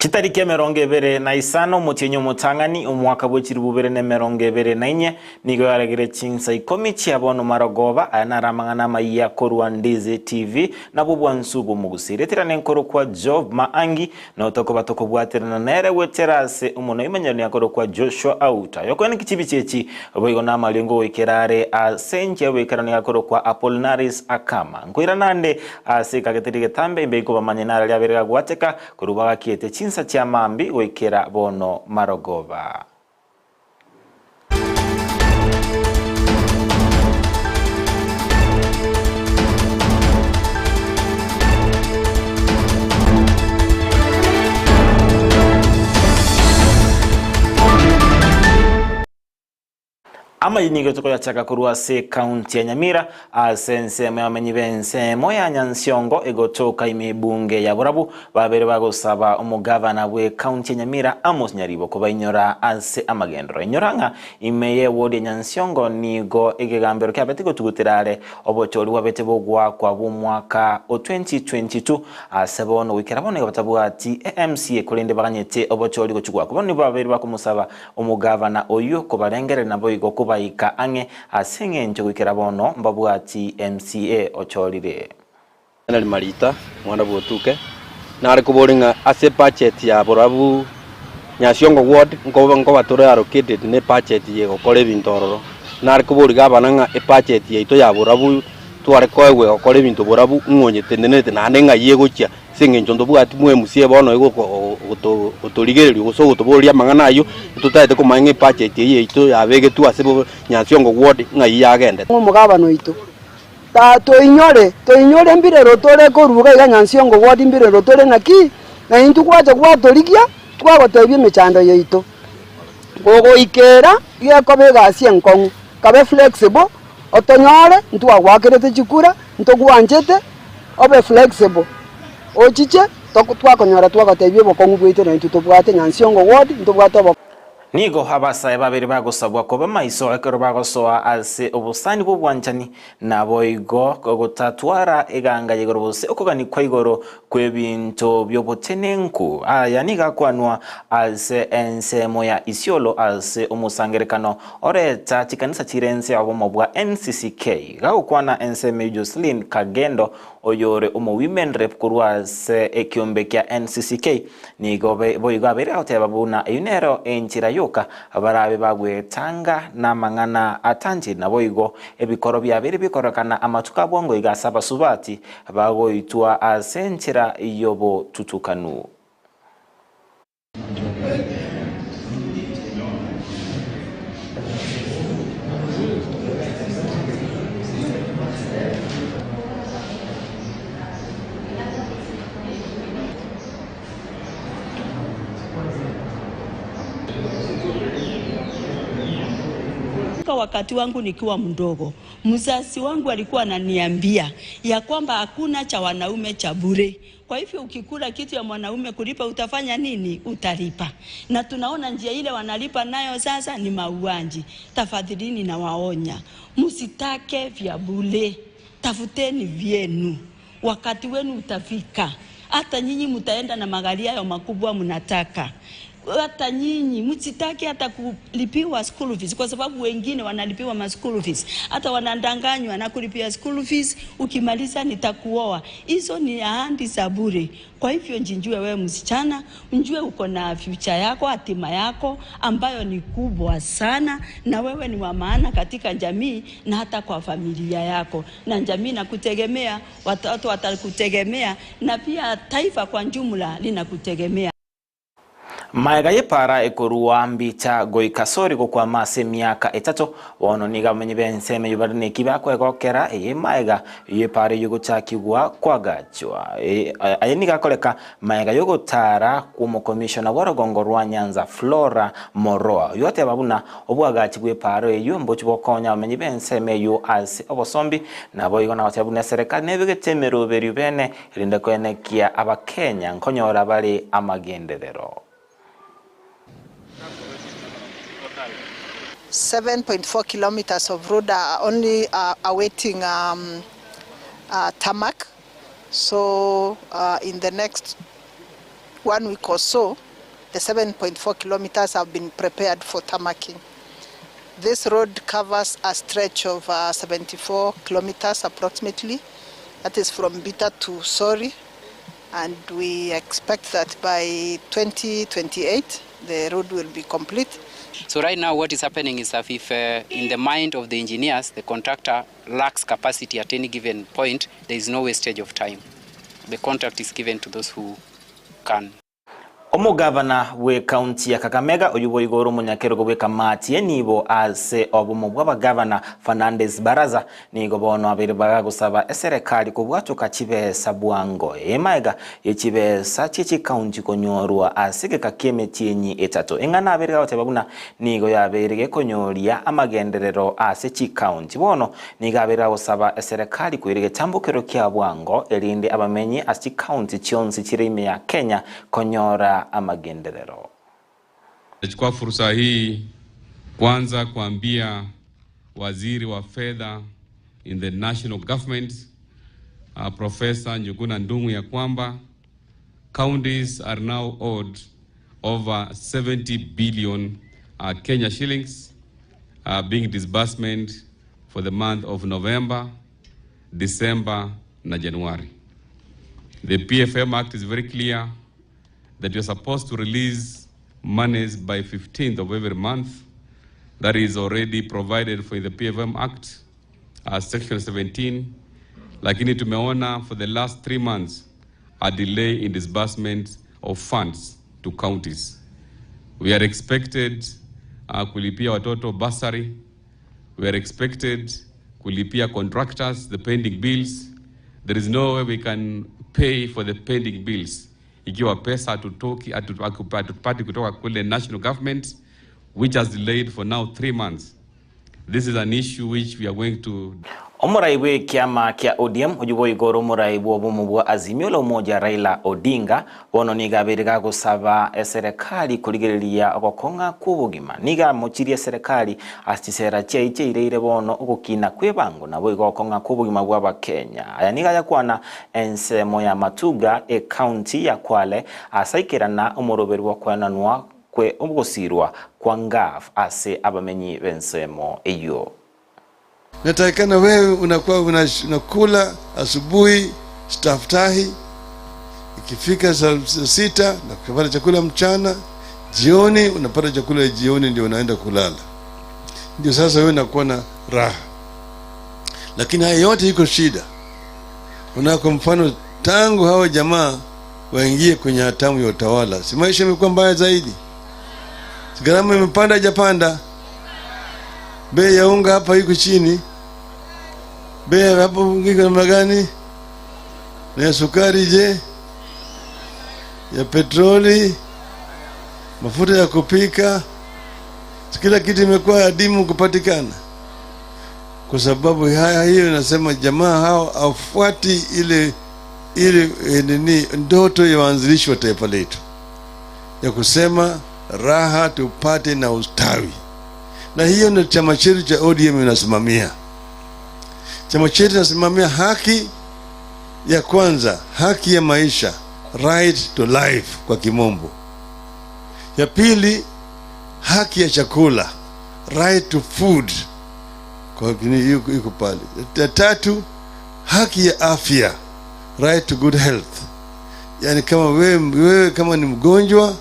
Chitariki 25 omotienyi omotang'ani, omwaka bwe chilifu bibere na 24, nigo yaregire chinsa ikomi chia bono marogoba. Aya naro amang'ana amayia korwa Ndizi TV, nabwo obwansu bw'omogusii. Retera nenkorokwa Job Maangi, na otokoba tokobwaterana nere goetera ase omonoimenyerani akorokwa Joshua Auta. Oyokoeneki chibicha echi boigo namariongo goikera are ase enchera y'oboikeranu yakorokwa Apollinaris Akama. Nkoirana ande ase ekageteri getambe imbe inkobamanye naro riabeire gagwateka Korwa bagakiete chinsa chia mambia goikera bono marogoba. Amayio nigo tokoyachaka korwa ase ekaunti ya Nyamira ase ensemo y'abamenyi b'ensemo ya Nyansiongo egotoka ime ebunge ya Borabu babere bagosaba omogavana bw'ekaunti ya Nyamira Amos Nyaribo kobainyora ase amagenderero. Inyora ng'a ime y'ewodi ya Nyansiongo nigo ekegambero kiabete gotugutera are obochori bwabete bogoakwa bw'omwaka o 2022 ase bono goikera bono iga batabwati eMCA korende baganyete obochori gochia goakwa. Bono nigo babere bakomosaba Omogavana oyio kobarengereria naboigo kobaika ang'e ase engencho goikera bono mbabwati MCA ochorire. Henry Marita, omwana bw'Otuke, nare koboria ng'a ase ebudget ya borabu Nyasiongo ward nkoba nkoba tore allocated ne ebudget ye gokora ebinto ororo. Nare koboria gavana ng'a ebudget yaito ya borabu tware koegwa egokora ebinto borabu ng'o onyetenenerete naende ng'ai egochia. Ase engencho ntobwati mwemusie bono ogotorigereria gose ogotoboria amang'ana ayio, ntotagete komanya ng'a ebudget eye yaito yabegetwe ase Nyansiongo ward ng'ai yagendete. Omogabana oito, ta toinyore, toinyore mbirero tore koruga iga Nyansiongo ward mbirero tore naki, na intwe gwacha gwatorigia twagotebia emechando yaito. Gogoikera gekoba egasi enkong'u, kabe flexible, otonyore ntwagoakerete chikura, ntogwanchete. Obe flexible, ochiche twakonyora twagotebia obokong'u bwaito na intwe tobwate Nyansiongo ward ntobwate obokong'u. Nigo abasae babere bagosabwa koba maiso ekero bagosoa ase obosani bw'obwanchani, naboigo gotatwara eganga ya igoro gose okogania kwa igoro kw'ebinto bi'obotenenku. Aya nigo akwanwa ase ensemo ya Isiolo ase omosangerekano Oreta chikanisa chire ense y'obomo bwa NCCK. Gagokwana ensemo eyio Joseline Kagendo oyore omo women rep korwa ase ekiombe kia NCCK nigo boigo abeire agoteba buna eyio nero enchera yoka barabe bagwetanga namang'ana atanchiri naboigo ebikoro biabeire bikororekana amatuko abwango iga ase abasubati bagoitwa ase enchera yobotutukanu. Wakati wangu nikiwa mdogo, mzazi wangu alikuwa ananiambia ya kwamba hakuna cha wanaume cha bure. Kwa hivyo ukikula kitu ya mwanaume kulipa utafanya nini? Utalipa. Na tunaona njia ile wanalipa nayo sasa ni mauaji. Tafadhalini nawaonya, msitake vya bure, tafuteni vyenu, wakati wenu utafika. Hata nyinyi mtaenda na magari hayo makubwa mnataka hata nyinyi msitaki hata kulipiwa school fees, kwa sababu wengine wanalipiwa ma school fees, hata wanadanganywa na kulipia school fees, ukimaliza nitakuoa. Hizo ni ahadi za bure. Kwa hivyo njijue wewe msichana, mjue uko na future yako, hatima yako ambayo ni kubwa sana, na wewe ni wa maana katika jamii na hata kwa familia yako, na jamii nakutegemea, watoto watakutegemea, na pia taifa kwa jumla linakutegemea. Magega y'epaara ekorua mbicha goika Sori gokwama ase emiaka etato, bono nigo abamenyi b'ensemo eyio bare neki bakwegokera eye magega y'epaara eyio gochakigwa koagachwa. Aya nigo akoreka magega y'ogotaara kw'omokomishona bw'orogongo rwa Nyanza Flora Moroa, oyio oteba buna obwagachi bw'epaara eyio mbochie bokonya abamenyi b'ensemo eyio ase obosombi, naboigo nagoteba buna eserekari nebegete emeroberio bene Erinde koenekia Abakenya nkonyora bare amagenderero. 7.4 kilometres of road are only awaiting tarmac so in the next one week or so, the 7.4 kilometers have been prepared for tarmacking. This road covers a stretch of 74 kilometers approximately, that is from Mbita to Sori, and we expect that by 2028 the road will be complete. So right now what is happening is that if in the mind of the engineers, the contractor lacks capacity at any given point, there is no wastage of time. The contract is given to those who can. Omogavana bw'ekaunti ya Kakamega oyio boigo ore omonyakerogo bw'ekamati y'enibo ase obomo bw'abagavana Fernandes Barasa nigo bono abeire bagagosaba eserekari kobwatoka chibesa bwango emaega ye chibesa chie chikaunti konyorwa ase egeka ki'emetienyi etato. Eng'ana abeire gagoteba buna nigo yabeire gekonyoria amagenderero ase chikaunti. Bono nigo abeire agosaba eserekari koira egetambokero kia bwango erinde abamenyi ase chikaunti chionsi chire ime ya Kenya konyora amagenderero. Nachukua fursa hii kwanza kuambia waziri wa fedha in the national government Professor Njuguna Ndung'u ya kwamba counties are now owed over 70 billion Kenya shillings being disbursement for the month of November, December na January. The PFM Act is very clear that you're supposed to release monies by 15th of every month. That is already provided for in the PFM Act, section 17. Lakini tumeona for the last 3 months a delay in disbursement of funds to counties. We are expected kulipia watoto bursary. We are expected kulipia contractors the pending bills. There is no way we can pay for the pending bills ikiwa pesa hatutoki hatupati kutoka kule national government which has delayed for now 3 months. This is an issue which we are going to Omorai bw'ekiama kia ODM oyio boigo ore omorai bw'obomo bwa Azimio la Umoja Raila Odinga bono nigo abeire gagosaba eserekari korigereria ogokong'a kw'obogima nigo amochirie eserekari ase chisera chiai chiaireire bono ogokina kw'ebango nabo igo ogokong'a kw'obogima bwa abakenya aya nigo ayakwana ensemo ya Matuga ekaunti ya Kwale ase aikerana omoroberi bwa kwenanwa kwe ogosirwa kwa NGAAF ase abamenyi b'ensemo eyio. Natakikana wewe unakuwa unakula asubuhi staftahi, ikifika saa 6 na kupata chakula mchana, jioni unapata chakula ya jioni, ndio unaenda kulala. Ndio sasa wewe unakuwa na raha, lakini haya yote iko shida. Una kwa mfano, tangu hawa jamaa waingie kwenye hatamu ya utawala, si maisha imekuwa mbaya zaidi? Si gharama imepanda haijapanda? Bei ya unga hapa iko chini, bei ya hapo iko namna gani? Na ya sukari je? Ya petroli, mafuta ya kupika, kila kitu imekuwa adimu kupatikana. Kwa sababu haya, hiyo inasema jamaa hao hawafuati ile ile nini, ndoto ya waanzilishi wa taifa letu ya kusema raha tupate na ustawi, na hiyo ndio chama chetu cha ODM inasimamia. Chama chetu inasimamia haki ya kwanza, haki ya maisha, right to life kwa kimombo. Ya pili, haki ya chakula, right to food kwa iko pale. Ya tatu, haki ya afya, right to good health. Yani kama wewe kama ni mgonjwa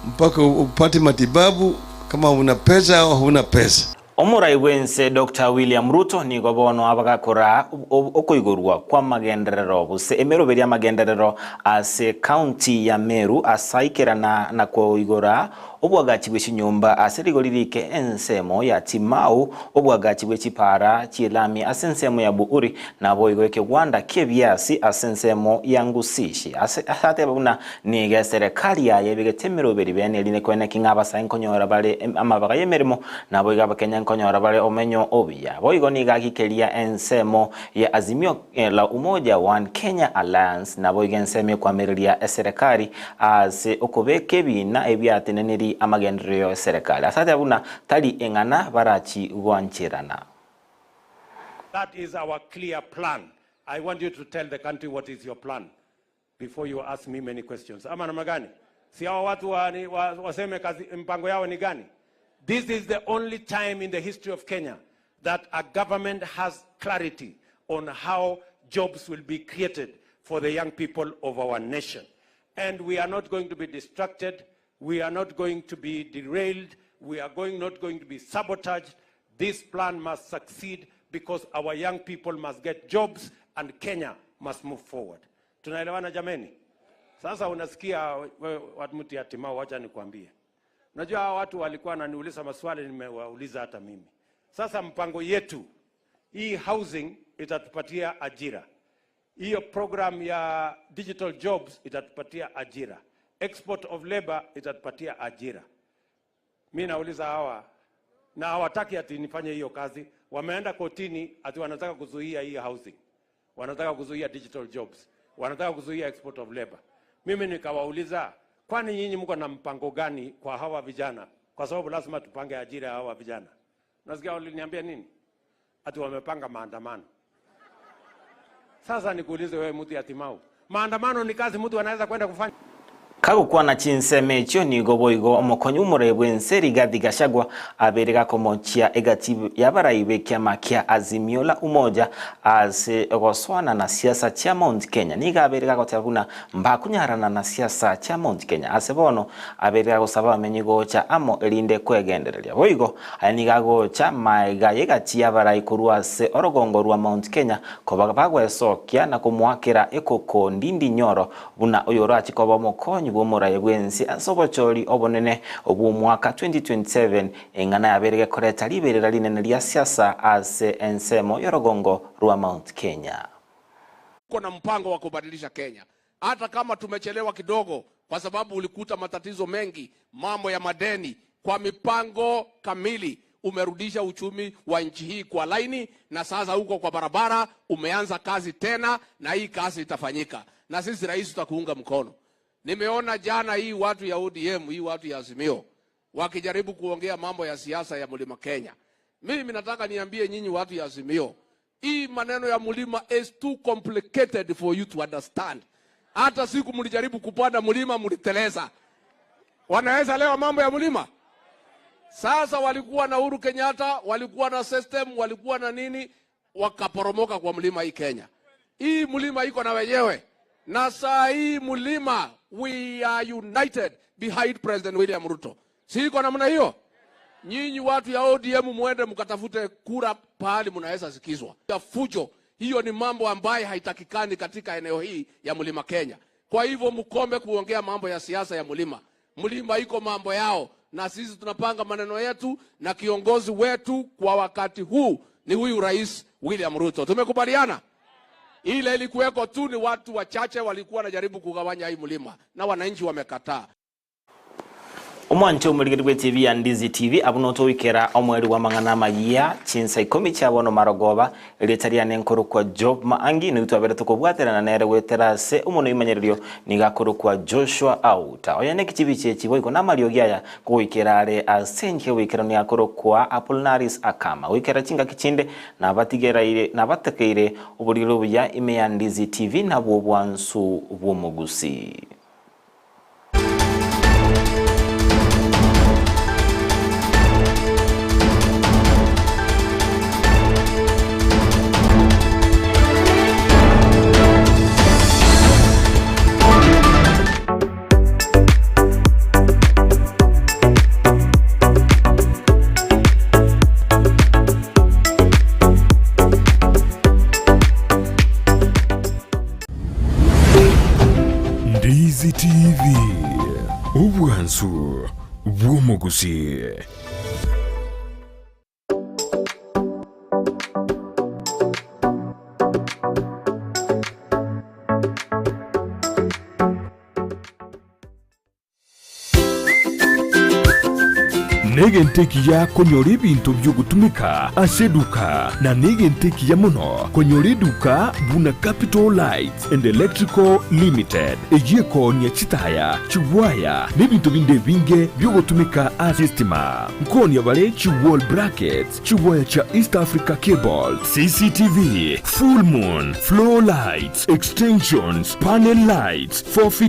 mpaka upate matibabu kama una pesa au huna pesa. Omorai bwense Dr William Ruto nigo bono abagakora okoigorwa kwa magenderero gose emeroberi amagenderero ase county ya Meru asaikerana na koigora obwagachi bwe chinyomba ase rigori rike ensemo ya Timau obwagachi bwe chipara chielami ase ensemo ya Buuri nabo igo ekegwanda kiebiasi ase ensemo ya Ngusishi ase ateba buna niga serikali yaye ebegete emeroberi bene erinde kwene king'a abasae nkonyora bare amabaga y'emeremo nabo iga abakenya nkonyora bare omenyo obuya boigo niga akikeria ensemo ya Azimio la Umoja One Kenya Alliance nabo iga ensemo ekwamireria eserekari ase okobeka ebina ebiateneneri amagenderero ya serikali asate buna tari eng'ana barachi gwancherana. That is our clear plan. I want you to tell the country what is your plan. before you ask me many questions. Ama namna gani? Si hawa watu wa, ni, wa, waseme kazi, mpango yao ni gani? This is the only time in the history of Kenya that a government has clarity on how jobs will be created for the young people of our nation. And we are not going to be distracted. We are not going to be derailed. We are going, not going to be sabotaged. This plan must succeed because our young people must get jobs and Kenya must move forward. Tunaelewana jameni? Sasa unasikia wewe, watu mtu ya Timau, wacha nikwambie. Unajua hawa watu walikuwa wananiuliza maswali, nimewauliza hata mimi. Sasa mpango yetu hii housing itatupatia ajira, hiyo program ya digital jobs itatupatia ajira, export of labor itatupatia ajira. Mi nauliza hawa na hawataki ati nifanye hiyo kazi, wameenda kotini ati wanataka kuzuia hii housing, wanataka kuzuia digital jobs, wanataka kuzuia export of labor. Mimi nikawauliza, kwani nyinyi mko na mpango gani kwa hawa vijana? Kwa sababu lazima tupange ajira ya hawa vijana. Nasikia waliniambia nini? Ati wamepanga maandamano. Sasa nikuulize wewe, mtu ya Timau, maandamano ni kazi mtu anaweza kwenda kufanya? Kagokwana chinsemo echio nigo boigo omokonyi omorei bwense Rigathi Gachagua abere gakomochia egati yabarai b'ekiama kia Azimio la Umoja ase gosoana na siasa chia Mount Kenya. Nigo abere gagoteba buna mbakunyarana na siasa chia Mount Kenya ase bono abere gagosaba abamenyi gocha amo erinde kwegendereria. Boigo aya nigo agocha maega y'egati y'abarai korwa ase orogongo rwa Mount Kenya koba bagwesokia na komoakera ekoko Ndindi Nyoro buna oyo orachi koba omokonyi bw'omoraia bwensi ase obochori obonene obw'omwaka 2027 eng'ana yabere gekoreta riberera rinene ria siasa ase ensemo y'orogongo rwa Mount Kenya. Tuko na mpango wa kubadilisha Kenya, hata kama tumechelewa kidogo, kwa sababu ulikuta matatizo mengi, mambo ya madeni. Kwa mipango kamili umerudisha uchumi wa nchi hii kwa laini, na sasa uko kwa barabara, umeanza kazi tena, na hii kazi itafanyika, na sisi rais tutakuunga mkono. Nimeona jana hii watu ya ODM, hii watu ya Azimio wakijaribu kuongea mambo ya siasa ya Mlima Kenya. Mimi nataka niambie nyinyi watu ya Azimio, hii maneno ya mlima is too complicated for you to understand. Hata siku mlijaribu kupanda mlima mliteleza. Wanaweza lewa mambo ya mlima? Sasa walikuwa na Uhuru Kenyatta, walikuwa na system, walikuwa na nini, wakaporomoka kwa mlima hii Kenya. Hii mlima iko na wenyewe, na saa hii mlima, we are united behind President William Ruto. Si iko namna hiyo? Nyinyi watu ya ODM muende mkatafute kura pahali mnaweza sikizwa. Ya fujo hiyo ni mambo ambayo haitakikani katika eneo hii ya mlima Kenya. Kwa hivyo mkome kuongea mambo ya siasa ya mlima. Mlima iko mambo yao, na sisi tunapanga maneno yetu, na kiongozi wetu kwa wakati huu ni huyu Rais William Ruto. Tumekubaliana? Ile ilikuweko tu ni watu wachache walikuwa wanajaribu kugawanya hii mlima na wananchi wamekataa. Omwancho omorigeri bwe TV ya Ndizi TV abwo notowikera omweri wa mang'ana amayia chinsa ikomi chia bono marogoba erieta riane nkorokwa Job Maangi nigo twabere tokobwaterana nere gwetera ase omono imanyererio nigo akorokwa Joshua Auta oyo ne ekichibi chechi boigo na amariogi aya kogoikera are ase enchera goikera nigo akorokwa Apollinaris Akama goikera chingaki chinde nabatigeraire nabatekeire oborigeri obuya ime ya Ndizi TV nabwo obwansu bw'omogusi. Ndizi TV, obwansu bw'omogusii. Negento ekiya konyora ebinto bi'ogotumeka ase eduka, na negento ekiya mono konyora eduka buna Capital Lights and Electrical Limited, eyio ekoonia chitaya, chigwaya, na ebinto binde ebinge bi'ogotumeka ase estima. Nkoonia bare chi wall brackets, chigwaya chia East Africa Cable, CCTV, full moon, floor lights, extensions, panel lights, 4 feet.